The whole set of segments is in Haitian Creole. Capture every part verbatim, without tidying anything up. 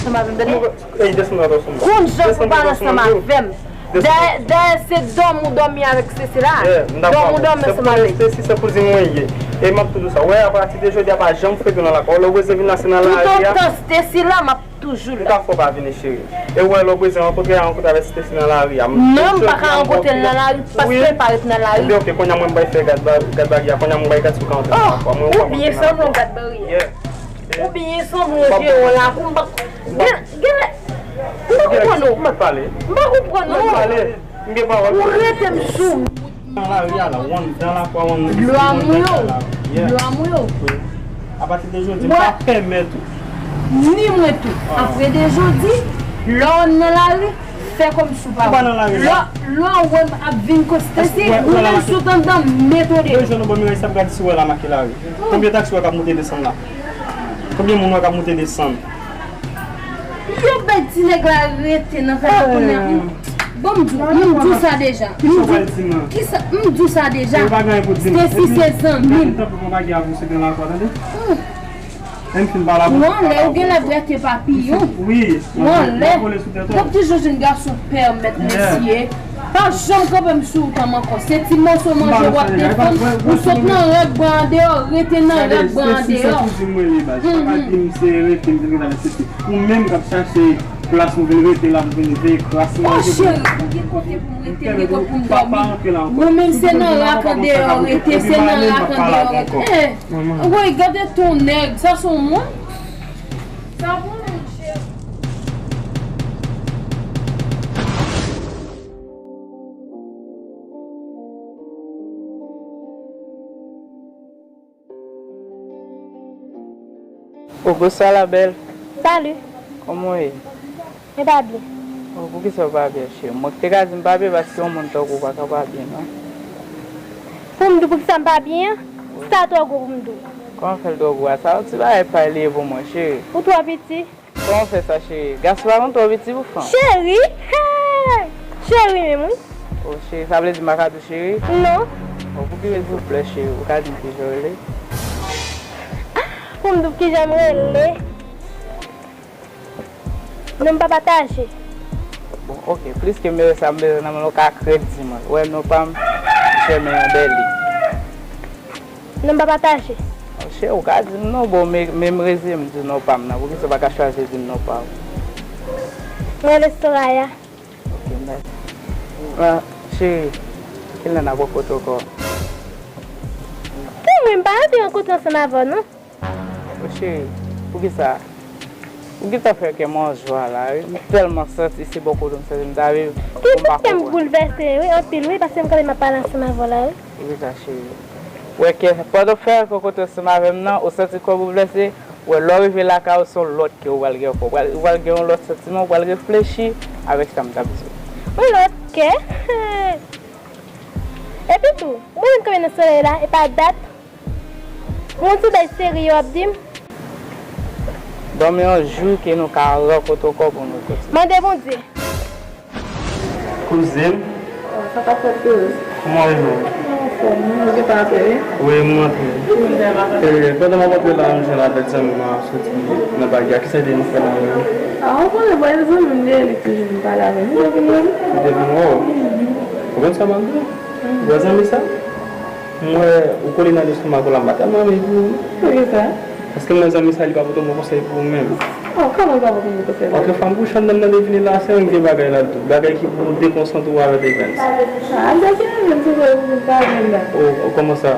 Ansanm avè m, tande? Ey, desann la, desann la. Konn jan pou pale ansanm avè m. Dayè, dayè, se dòmi w dòmi avèk Stacy la. Dòmi w dòmi ansanm avè l. Stacy, se kouzin mwen ye. E m ap toujou sa. Wè, apati de jodi a, pa janm frekan nan lakay. Lè w bezwen vin la, se nan lari a. Toutotan Stacy la, m ap toujou la. M ka fè w pa vini, cheri. E wè, lè w bezwen rankontre a, rankontre avèk Stacy nan lari a. Non, m pa ka rankontre l nan lari, paske l pa ret nan lari. Ebyen, oke, kounye a mwen, m bay fè gad ba-, gad bagi a. Kounye a mwen, bay gad si w ka antre nan lakay. Mwen, ou byen sanble w gad bari a. Ou byen sanble w jere w lakou, m pa, gen, gen lè, m pa konprann ou. M pa t pale. M pa konprann ou. M pa t pale. M gen pawòl. Ou rete m sou. Nan lari a la, w anndan lakay, w anndan. Glwa mwen yo. Glwa mwen yo. Wi. Apati de jodi, m pa pèmèt ou. Ni mwen tou. Apre de jodi, lè w nan lari, fè kòmsi w pa wè. Ou pa nan lari la. Lè, lè w wè m ap vin kot Stacy, ou menm sot anndan, mete w deyò. Ou jwenn yon bon miray, sa m gade si w wè la make lari. Konbyen taksi w wè k ap moute desann la? Konbyen moun w wè k ap moute desann? Yo bay ti nèg la rete nan fè yo konnen. Bon, m di w, m di w sa deja. M di w, kisa, m di w sa deja. Stacy se zanmi m. Ou anlè, ou gen lè ap rete papiyon. Ou anlè. Yo ap di jèn gason pèmèt mesye. Pa janm kanpe m sou ou tanm ankò. Se ti moso manje w ap defann. Ou sot nan règ bwa andeyò, rete nan règ bwa andeyò. Ou menm k ap chache plas ou vin rete la, ou vin veye kras manje. O cheri, mwen gen kote pou m rete, m gen kote pou m dòmi. Mwen menm se nan rak andeyò rete, se nan rak andeyò rete. Eh, woy, gade ton nèg, sa se yon moun? Sa bon, monchè. Oh, bonswa, la belle. Salut. Kòman w ye? Mwen pa byen. Oh, poukisa w pa byen, cheri? Mwen te ka di m pa byen paske yon moun tankou w pa ka pa byen, non. Pou m di w poukisa m pa byen an? Wi. Sa twò gwo pou m di w. Kòman fè l twò gwo a? Sa yon ti bagay pa li ye pou mwen, cheri. Ou twò piti. Kòman w fè sa, cheri? Gason pa konn twò piti pou fanm. Cheri? Hey! Cheri menm, wi. Oh, cheri, sa vle di m pa ka di w cheri? Non. Oh, pou ki rezon w plè, cheri? Ou ka di m kijan w rele? Ah, pou m di w kijan m rele? Non m pa pataje. Bon, oke, pliske m bezwen sa, m bezwen nan men w, ou ka kredi mwen. Ou wè non pa m, Jèmen Bèli. Non m pa pataje. Cheri, ou ka di m non, bon, men, men m reziye m di non pa m nan. Poukisa w pa ka chwazi di m non pa w? Mwen rele Soraya. Ok, mèsi. Ah, cheri, kilè n ap rankontre ankò? Pou mwen, m pa anvi rankontre ansanm avè w, non. Cheri, poukisa? Ou gentan fè kè mwen an jwa la, wi. M tèlman santi se bò kote m santi m ta viv. Ki fè kè m boulvèse, wi, anpil, wi, paske m kanpe m ap pale ansanm avè w la, wi. Poukisa, cheri? Ou wè kè pandan w fè rankontre ansanm avè m nan, ou santi kò w boulvèse, ou wè lè w rive lakay ou, se yon lòt kè ou pral gen ankò. Ou pral, ou pral gen yon lòt santiman, ou pral reflechi avèk sa m t ap di w. Yon lòt kè? Epi tou, mwen menm kanpe nan solèy la, e pa dat. Yon ti bay serye w ap di m? Ban m yon jou ke nou ka rankontre ankò pou nou kote. Mande Bondye. Kouzin. Oh, sa k ap fèt, kouz? Kòman w ye menm? Mwen anfòm, wi, ou gentan antre, wi? Wi, mwen antre. E, pandan m ap antre la, m jwenn avèk zanmi m ap soti nan bagay. Kisa l te vin fè la menm? Ah, ou konnen, bon, e zanmi m li ye, li toujou vin pale avè m. Li te vin wè w? Li te vin wè w? Mhm. Ou konn sa m ap di w? Mhm. Ou wè zanmi sa? M wè ou kole nan lestomak ou la, m pa tèlman anvi pou ou. Poukisa? Paske m wè zanmi sa, li pa pote yon bon konsèy pou ou menm. Oh, kòman li pa pote yon bon konsèy? Antre fanm pou chanm nan, m tande vini la, se yon vye bagay la tou. Bagay ki pou dekonsantre w avèk Evens. Ah, m te gen Evens, se vre, m pa gen la. Oh, oh, kòman sa?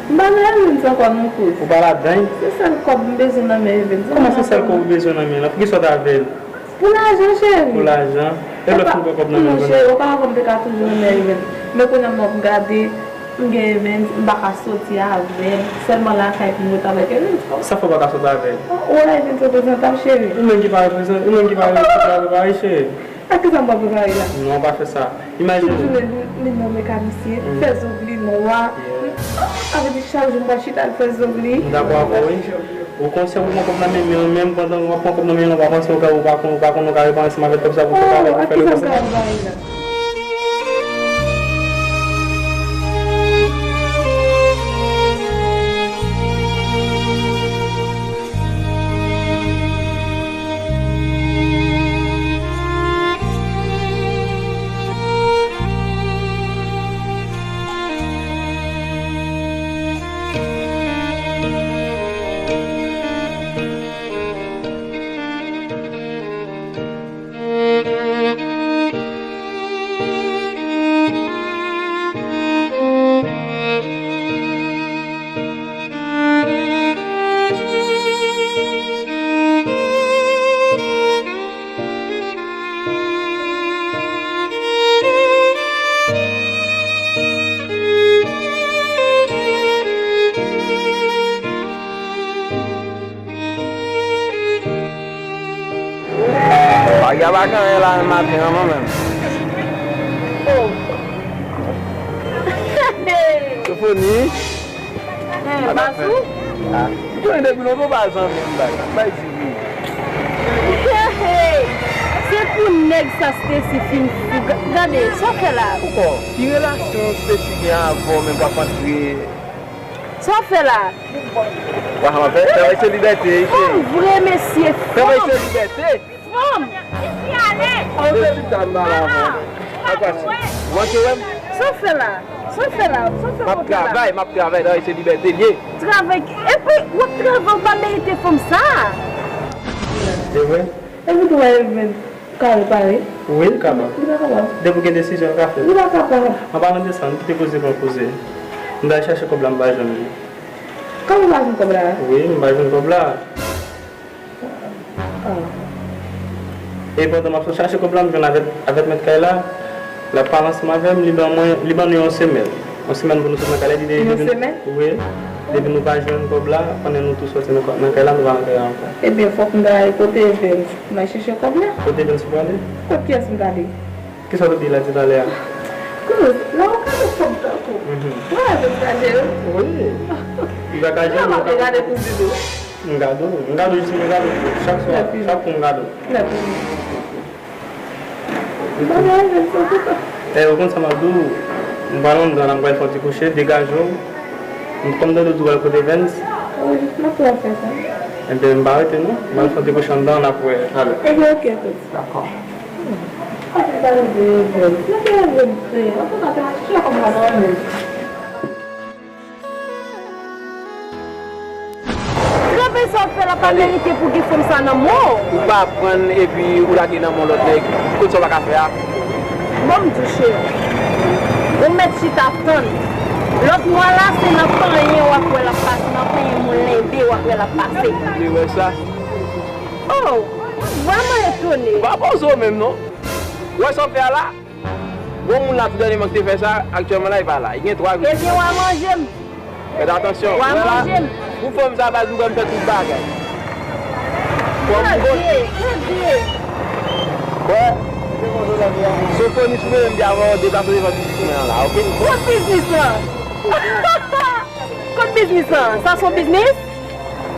M pa nan Evens ankò non, kouz. Ou pa ladan l? Se sèl kòb m bezwen nan men Evens. Kòman se sèl kòb ou bezwen nan men l? Poukisa w t avè l? Pou lajan, cheri. Pou lajan. E lè w fin pran kòb nan men l, cheri, ou pa wè m te ka toujou renmen Evens. Men kounye a m ap gade, m gen Evens, m pa ka soti avè l. Sèlman lakay pou m ret avèk Evens. Sa fè w pa ka soti avè l? Ou wè Evens reprezantab, cheri. Ou menm ki pa reprezan-, ou menm ki pa reprezantab, cheri. A kisa m pral prepare la? Non, pa fè sa. Imajine. Tout jounen li, li nan mekanisye, fè zong li nwa. Sa vle di chak jou m pral chita l fè zong li. M dakò avè w, wi. Ou konsyan pou pran kòb nan men men, menm pandan w ap pran kòb nan men l, w pa panse w ka, ou pa konn, ou pa konn ou ka repare ansanm avèk kòb sa pou fè bagay, pou fè le kòb sa. Gaba kanyen la maten an, mwen menm. Oh. Sofoni. Hey, Bazou. Ah, m konnen depi lontan w pa zanmi m, bay. Bay di wi. Hey, hey. Se pou nèg sa Stacy fin fou. Ga-, gade, sa w fè la? Poukò? Ki relasyon Stacy gen avè w menm w ap antre? Sa w fè la? Wa, w ap fè travay se libète, wi, cheri. Fanm vre, mesye, fanm. Travay se libète. Fanm! Isi ale! An vle chita m ba la, mwen. Apa si. Ou manke wè m? Sa w fè la? Sa w fè la? Sa w fè m ap travay, m ap travay, travay se libète l ye. Travay, epi w ap travay, ou pa merite fanm sa. Se vre? Epi tou wè, men, ou ka repare? Wi, l kapab. Li pa kapab. Depi w gen desizyon, l ka fè. Li pa kapab. An palan de sa, nou kite koze pou n koze. M t al chache kòb la, m pa jwenn li. Kòman w pa jwenn kòb la? Wi, m pa jwenn kòb la. Ah. E pandan m ap chache kòb la, m jwenn avèk, avèk mèt kay la. L ap pale ansanm avè m, li ban mwen, li ban nou yon semèn. Yon semèn pou nou sot nan kay la, li di. Yon semèn? Wi. Depi nou pa jwenn kòb la, pandan nou tou sòti nan, nan kay la, nou pa nan kay la ankò. Ebyen, fòk m ta al kote Evens. M al chèche kòb la. Kote Evens ou prale? Kot kiyès m prale? Kisa w te di la talè a? Kouz, la ou gade fanm tankou. Mhm. Ou pa wè Evens ka jere w? Wi. Li pa ka jere m. Ou pa gade Kouz ditou? M gade w, m gade w, jis m gade w. Chak swa, chak kou m gade w. Mèsi. Mèsi. Bon, mwen, mwen, mwen, mwen. E, ou konn sa m ap di w, m pral anndan la, m pral fè yon ti kouche, degaje w. M konn tande w di w al kote Evens. Wi, m ap pral fè sa. Ebyen, m pa rete non, m al fè yon ti kouche anndan, n ap wè talè. Ebyen, oke, Kouz. Dakò. Kote sa rive Evens? Kote Evens ye? Antouka, se mache kòm mwen nan men. Travay sa w ap fè la pa merite pou gen fanm sa nan men w. Ou pa aprann epi ou lage nan men lòt nèg. Kot sa w pa ka fè a? Bon, m di w, cheri. Ou mèt chita tann. Lòt mwa la, se nan panyen w ap wè l ap pase, nan panyen moun lenbe w ap wè l ap pase. Ou vle wè sa? Oh, m vrèman etone. Ou pa poze w menm, non. Ou wè sa w fè a la? Gon moun la tou dènyèman ki te fè sa, aktyèlman la, li pa la. Li gen twa jou. Ebyen, w a manje m. Fèt atansyon. W a manje m. Pou fanm sa, Bazou, m fè tout bagay. Kòm m konn. Ebyen, ebyen. Wè. Sofoni, si w vle, m di avan w deplase devan biznismen an la, oke? Kot biznis lan? Kot biznis lan? Sa se yon biznis?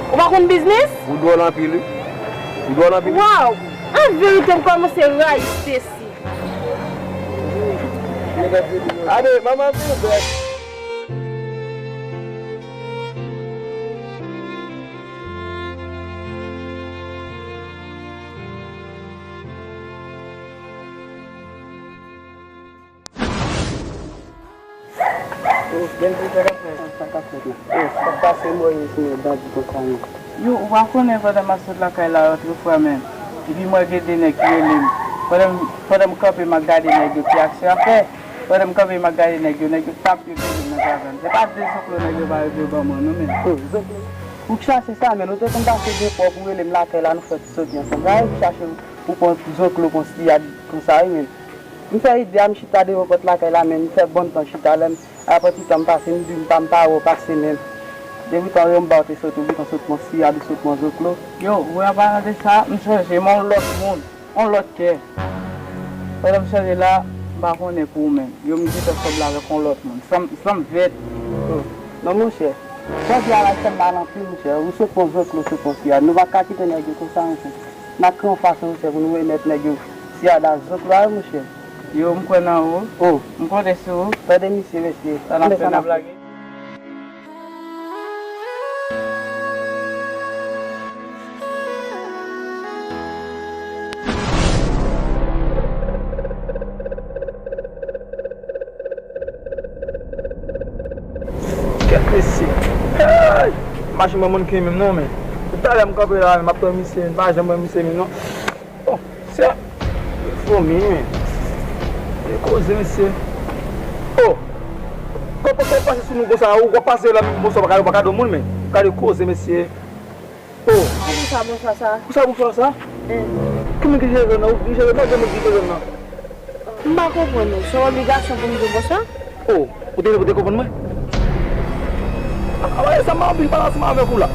Ou pa konn biznis? Ou dwòl anpil, wi. Ou dwòl anpil. Waw! An verite, m kòmanse rayi Stacy. Gade, manman vin bèt. Oh, bèl ti sa k ap fèt. Sa k ap fèt la. Oh, sa k pase Moyiz, men bandi konsa, men. Yo, ou pa konnen pandan m ap sot lakay la, otrefwa, men. Epi mwen gen de nèg ki rele m. Pandan m, pandan m kanpe, m ap gade nèg yo, ki aksyon y ap fè. Pandan m kanpe, m ap gade nèg yo, nèg yo t ap yo kite m nan kazèn. Se pa de zoklo nèg yo pa rive ban mwen, non, men. Oh, zoklo. Ou k chache sa, men. Ou te konn pase de fwa pou rele m lakay la, nou fè ti soti ansanm. Sa ou k chache pou pran zoklo konsa, konsa, wi, men. M fè ide a, m chita devan pòt lakay la, men m fè bon tan chita, lè m, apre ti tan m pase, m di m pa, m pa wè w pase menm. Depi tan yo m ba w te sot, ou gentan sot pran siyad, ou sot pran zoklo. Yo, ou wè, an palan de sa, m chanje, m yon lòt moun, yon lòt kè. Pandan m chanje la, m pa konnen pou ou menm. Yo, m gentan sanble avèk yon lòt moun. Sanm, sanm vèt. Oh, non, monchè. Jodi a la, fè m mal anpil, monchè. Ou sot pran zoklo, sot pran siyad. Nou pa ka kite nèg yo konsa, monchè. N ap kreye yon fason, monchè, pou nou remèt nèg yo siyad ak zoklo a yo, monchè. Yo, m kwè nan ou. Oh. M konte sou ou. Tande misye, mesye. Sa n ap fè, n ap lage. Kèt mesye. Hey! Machin mwen moun ki menm non, men. Depi talè m kanpe la, men m ap tann misye, m pa janm wè misye menm non. Oh, se fòmi, men. E koze, mesye. Oh! Kòb, kòb pase sou nou konsa, ou w ap pase la, men bonswa, pa ka, pa ka do moun, men. Gade koze, mesye. Oh! Kisa bonswa sa? Kisa bonswa sa? Eh. Ki moun ki jere zòn nan? Ou ki jere zòn nan, gen moun ki jere zòn nan? M pa konprann ou. Se yon obligasyon pou m di w bonswa? Oh, ou te, ou te konprann mwen? A, a, sa m anpil pale ansanm avèk ou la.